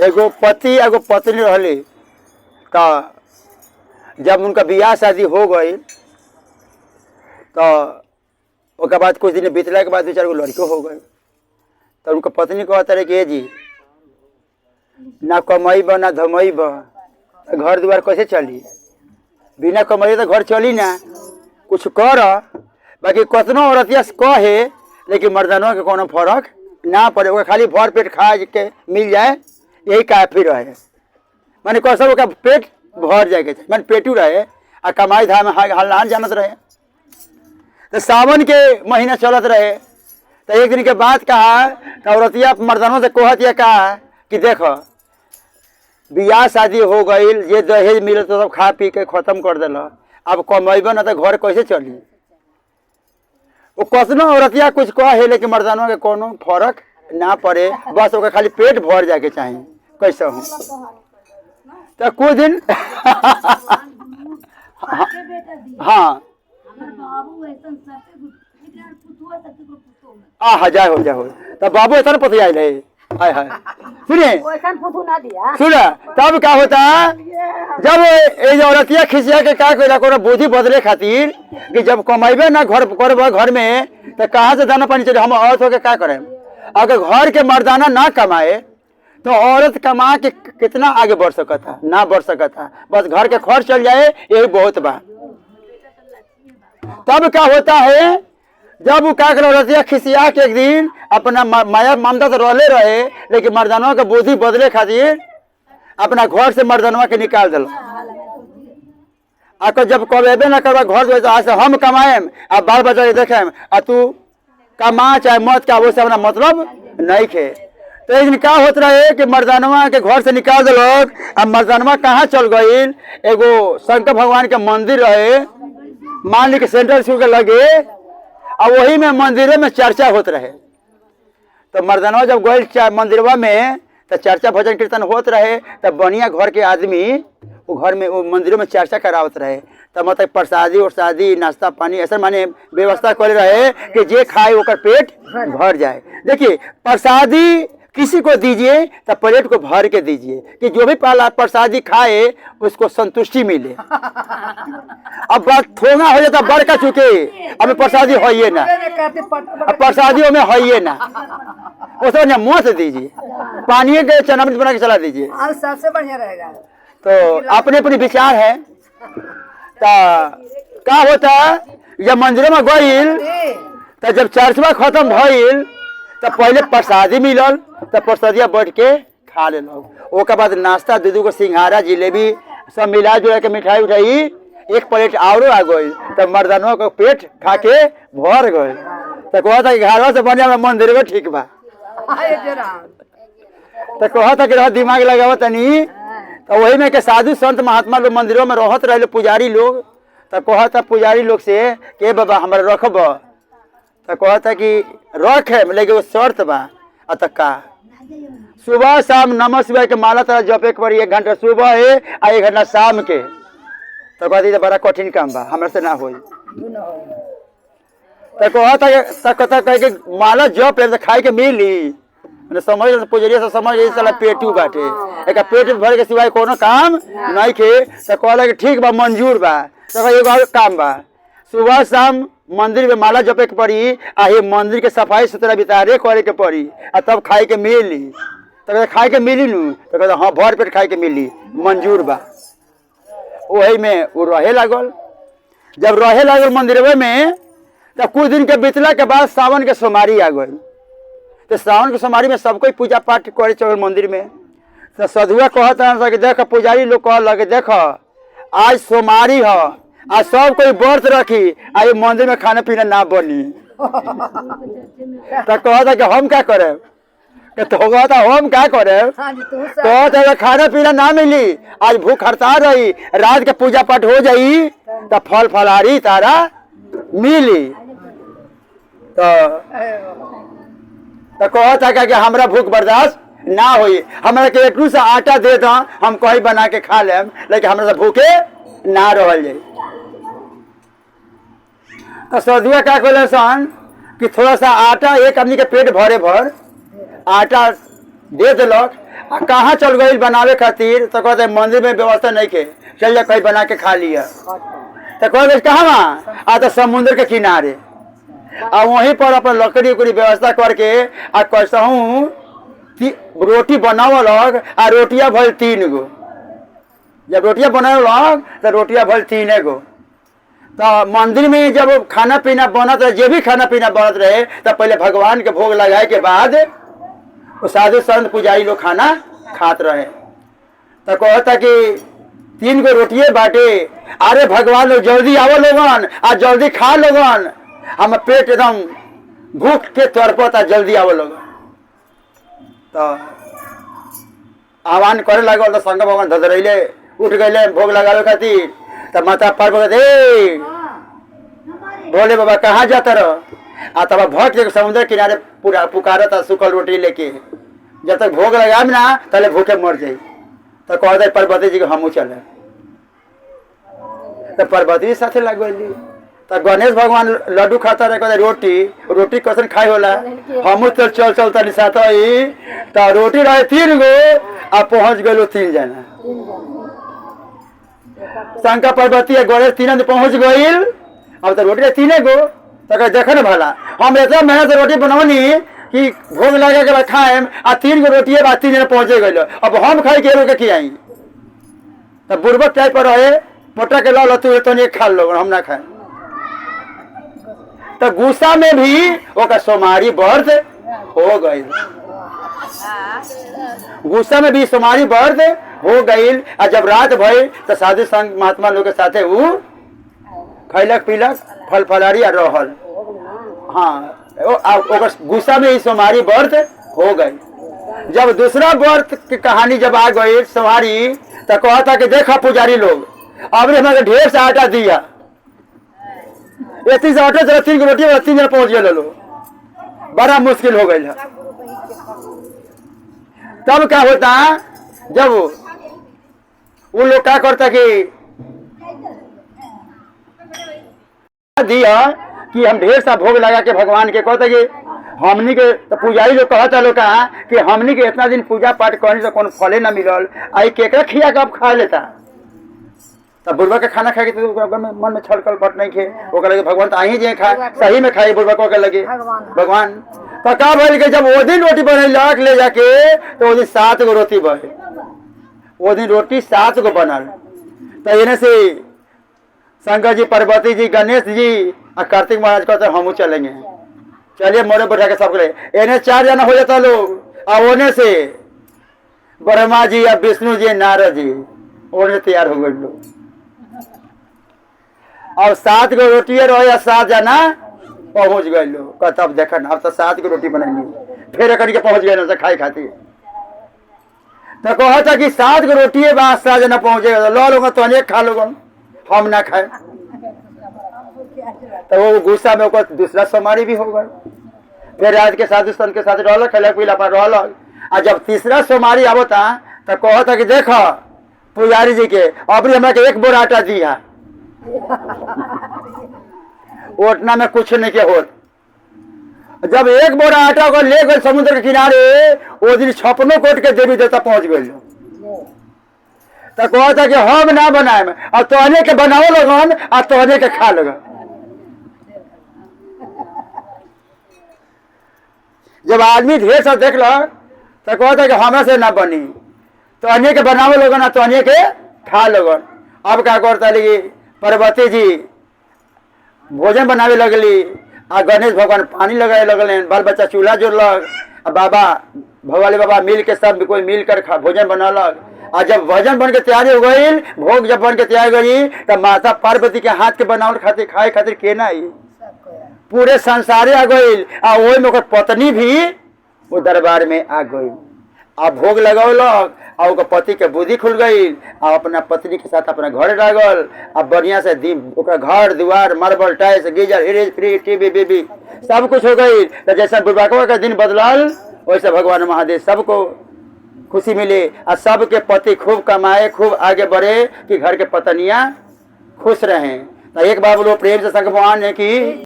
एगो पति एगो पत्नी रहली तो जब उनका बियाह शादी हो गई तो ओकर बाद कुछ दिन बीतला के बाद दू चार गो लड़को हो गए। तो उनका पत्नी कहता रहे कि ए जी ना कमैब ना धमैब तो घर दुआर कैसे चली, बिना कमैले तो घर चली ना, कुछ कर। बाकी कतनो औरतिया से कहे लेकिन मर्दानों के कोनो फर्क ना पड़े, ओकरा खाली भर पेट खा के मिल जाए यही काफी रहे, माने कसम ओकरा पेट भर जाए के चाही, माने पेटू रहे आ कमाई धाम हल्लान जानत रहे। तो सावन के महीना चलत रहे तो एक दिन के बाद कहा तो औरतिया मर्दानों से कहतिया कहा कि देखो बियाह शादी हो गई, ये दहेज मिलत तो सब खा पी के खत्म कर दिल, अब कमेबो ना तो घर कैसे चली। वो कसनो औरतिया कुछ कहे लेकिन मर्दानों के कोनो फर्क ना पड़े, बस ओकरा खाली पेट भर जाए के चाही कैसे हूँ। तो कुछ दिन हाँ आ जाए हो जाए हो तब बाबू ऐसा पति आयल है, हाय हाय सुनिए वैसन पुतू ना दिया। सुन तब का होता जब ये औरतिया खिसिया के का कइला कोनो बुद्धि बदले खातिर कि जब कमाइबे ना घर करब घर में तो कहाँ से दाना पानी चले, हम औरत होके का करें। अगर घर के मर्दाना ना कमाए तो औरत कमा के कितना आगे बढ़ सकता, ना बढ़ सकता, बस घर के खर्च चल जाए यही बहुत बा। तब क्या होता है जब वो का करे औरतिया खिसिया के एक दिन अपना माया ममता तो रहले रहे लेकिन मर्दानवा के बुद्धि बदले खातिर अपना घर से मर्दानवा के निकाल दिल। आको जब कमेबे ना करबा घर से तो आज से हम कमाएम आ बाल बच्चा के देखेम आ तू कमा चाहे मत का वो से अपना मतलब नहीं खे। तो एक दिन का होत रहे कि मर्दानवा के घर से निकाल दिलक आ मर्दानवा कहाँ चल गई, एगो शंकर भगवान के मंदिर रहे मान ली के सेंट्रल स्कूल के लगे आ वही में मंदिरे में चर्चा होत रहे। तो मर्दानवा जब गई मंदिरवा में तो चर्चा भजन कीर्तन होत रहे, तब बढ़िया घर के आदमी वो घर में वो मंदिरों में चर्चा करावत रहे, तब मतलब प्रसादी उरसादी नाश्ता पानी ऐसा माने व्यवस्था करे रहे कि जे खाए ओकर पेट भर जाए। देखिए प्रसादी किसी को दीजिए तो प्लेट को भर के दीजिए कि जो भी पहला प्रसादी खाए उसको संतुष्टि मिले। अब बात थोड़ा हो जाता बड़का चुके अब प्रसादी होइए ना, अब प्रसादियों में होइए ना, उसको ना मत दीजिए, पानी के चना बना के चला दीजिए और सबसे बढ़िया रहेगा। तो अपने अपने विचार है। तो का होता जब मंदिर में गईल तो जब चर्चवा खत्म भइल तो पहले प्रसादी मिलल तो प्रसादिया बैठ के खा लेलक, ओकर बाद नाश्ता दू दू गो सिंघाड़ा जिलेबी सब मिला जुला के मिठाई उठाई एक प्लेट औरो आ गई तो मर्दानवा के पेट खा के भर गई। तो कहता कि घरवा से बढ़िया हमरा मंदिर में ठीक बा। तो कहता कि रह दिमाग लगाव तनी। तो वही में के साधु संत महात्मा लोग मंदिरों में रहत रहे पुजारी लोग, तो कहता पुजारी लोग से के बाबा हमरा रखब, तो कहता कि रख है लेकिन वो शर्त बा अत का सुबह शाम नमः शिवाय के माला तारा जपे के पड़ी 1 घंटा सुबह है आ 1 घंटा शाम के। तो कहती तो बड़ा कठिन काम बा हमरा से ना होई। तो कहता कहे कि माला जप है तो खाए के मिली, माने समझ पुजरिया से समझ गई साला पेटू बाटे, एक पेट भरे के सिवाय कोनो काम नहीं खे। तो कहला कि ठीक बा मंजूर बा। तो एगो और काम बा, सुबह शाम मंदिर में माला जपे के पड़ी आ ये मंदिर के सफाई सुथरा बितारे करे के पड़ी आ तब खाए के मिली। तो कहता खाए के मिली नू, तो कहता हाँ भर पेट खाए के मिली मंजूर बा। वही में वो रहे लागल। जब रहे लागल मंदिरवे में तब कुछ दिन के बीतला के बाद सावन के सोमवारी आ गई। तो सावन के सोमवारी में सब कोई पूजा पाठ करे चल मंदिर में। तो सधुआ कहत रहन कि देख पुजारी लोग कह लगे देख आज सोमवारी ह आ सब कोई व्रत रखी आ ये मंदिर में खाना पीना ना बनी। तो कहता कि हम क्या करें, तो कहता हम क्या करें, कहता कि खाना पीना ना मिली आज भूख हड़ताल रही, रात के पूजा पाठ हो जाई तो फल फलहारी तारा मिली। तो कहता कि हमरा भूख बर्दाश्त ना होई, हमरा के एक से आटा दे दो हम कहीं बना के खा लेम, लेकिन हमरा से भूखे ना रहल जाई। तो सधुआ क्या कहले सन कि थोड़ा सा आटा एक आदमी के पेट भरे भर आटा दे दिलक आ कहाँ चल गई बनावे खातिर, तो कहते मंदिर में व्यवस्था नहीं के, चल जा कहीं बना के खा लिया। तो कह कहाँ आ तो समुद्र के किनारे, आ वहीं पर अपन लकड़ी उकड़ी व्यवस्था करके आ कैसहूँ रोटी बनावलक आ रोटिया भइल 3 गो। जब रोटिया बनावलक तो रोटिया भइल 3 गो। तो मंदिर में जब खाना पीना बनत रहे, जे भी खाना पीना बनत रहे, तो पहले भगवान के भोग लगाए के बाद वो साधु संत पुजारी लोग खाना खात रहे। तो कहता कि 3 गो रोटिए बाटे, अरे भगवान लोग जल्दी आवो लोगन आ जल्दी खा लोगन, हम पेट एकदम भूख के तड़पता, जल्दी आवो लोगन। तो आह्वान करे लागल तो शंकर भगवान धधरैले उठ गए भोग लगावे खातिर। तो माता पार्वती ए भोले बाबा कहाँ जाता रहो, आ तब भक्त के समुद्र किनारे पूरा पुकारता सूखल रोटी लेके, जब तक भोग लगाम ना तले भूखे मर जाई। तो कहते पार्वती जी के हमू चले, तो पार्वती जी साथे लग गई। तो गणेश भगवान लड्डू खाता रहे, कहते रोटी रोटी कैसन खाए होला, हमू चल चल चल तनी साथ ही। तो रोटी रहे 3 गो आ पहुंच गए 3 जना। शंकर पार्वती आ गणेश 3 आदमी पहुंच गई। अब तो रोटी रहे 3 गो, तो कहे देखे न भला हम इतना मेहनत से रोटी बनौनी कि भोग लगा के बाद खाएम आ 3 गो रोटी बाद 3 जना पहुँचे गए, अब हम खाए के एगो के खियाई। तो बुर्बक टाइप पर रहे पोटा के लो तू तो नहीं खा लो, हम ना खाए। तो गुस्सा में भी ओकर सोमारी व्रत हो गई, गुस्सा में भी सोमारी व्रत हो गई। आ जब रात भई तो साधु संग महात्मा लोग के साथे उ खैलक पीलक फल फलहारी आ रहल। हाँ, ओकर गुस्सा में ही सोमारी व्रत हो गई। जब दूसरा व्रत की कहानी जब आ गई सोमारी, तो कहता कि देखा पुजारी लोग अब हमारे ढेर से आटा दिया, इतनी से आटा जरा 3 गो रोटी 3 जना पहुंच गए लोग, बड़ा मुश्किल हो गई है। तब क्या होता जब वो लोग क्या करता कि दिया कि हम ढेर सा भोग लगा के भगवान के कहते कि हमनी के तो पुजारी लोग कहता लोग कहा कि हमनी के इतना दिन पूजा पाठ करनी तो कौन फले ना मिलल, आई केकरा खिया के अब खा लेता। तब बुढ़वा के खाना खाए के तो ओकरा में मन में छल कपट नहीं खे, ओकरा लगे भगवान तो आही जे खा सही में खाई बुढ़वा को लगे भगवान। तो का भइल के जब वो दिन रोटी बनैलक ले जाके तो वो दिन 7 गो रोटी बने, वो दिन रोटी 7 गो बनल। तो एने से शंकर जी पार्वती जी गणेश जी और कार्तिक महाराज कहते हमू चलेंगे, चलिए मोरे बैठा के सब ले। एने 4 जना हो जाता लोग, और ओने से ब्रह्मा जी या विष्णु जी नारद जी ओने तैयार हो गए लोग। और 7 गो रोटी रहे या 7 जना पहुंच गए लोग। कहता अब देखा ना अब तो 7 गो रोटी बनैली, फिर एक के पहुंच गए ना खाए खातिर। तो कहता कि 7 गो रोटी बा 7 जना पहुंचे गए, लो लोग तो खा लोग हम ना खाए। तो वो गुस्सा में ओकर दूसरा सोमारी भी हो गए। फिर रात के साधु संत के साथ रहलक खेलक पीला पर रहलक। आ जब तीसरा सोमारी आवता तो कहता कि देखो पुजारी जी के अबरी हमरा के 1 बोरा आटा दिया, ओटना में कुछ नहीं के होत। जब 1 बोरा आटा ओकर ले गए समुद्र के किनारे, वो दिन 56 कोट के देवी देवता पहुंच गए। तो कहता कि हम ना बनाए और तोहने के बनाओ लोगन और तोहने के खा लोगन। जब आदमी ढेर सा देख लो तो कहता कि हमरा से ना बनी, तोहने के बनाओ लोगन और तोहने के खा लोगन। अब क्या करता लगी पार्वती जी भोजन बनावे लगली आ गणेश भगवान पानी लगाए लगल, बाल बच्चा चूल्हा जोड़लक आ बाबा भवाली बाबा मिल के सब कोई मिल कर खा भोजन बनौलक। आ जब भोजन बन के तैयारी हो गई, भोग जब बन के तैयार हो गई, तब माता पार्वती के हाथ के बनावल खातिर खाए खातिर के ना आई पूरे संसारे आ गई। आ वही में ओकर पत्नी भी वो दरबार में आ गई आ भोग लगौलक आ ओकर पति के बुद्धि खुल गई आ अपना पत्नी के साथ अपना घर लागल। आ बढ़िया से दिन ओकरा घर दुआर marble tiles geyser fridge free TV बीबी सब कुछ हो गई। तो जैसा बुढ़बा का दिन बदलल वैसे भगवान महादेव सबको खुशी मिले आ सबके पति खूब कमाए खूब आगे बढ़े कि घर के पत्नियाँ खुश रहें। तो एक बार बोलो प्रेम से शंकर भगवान ने की।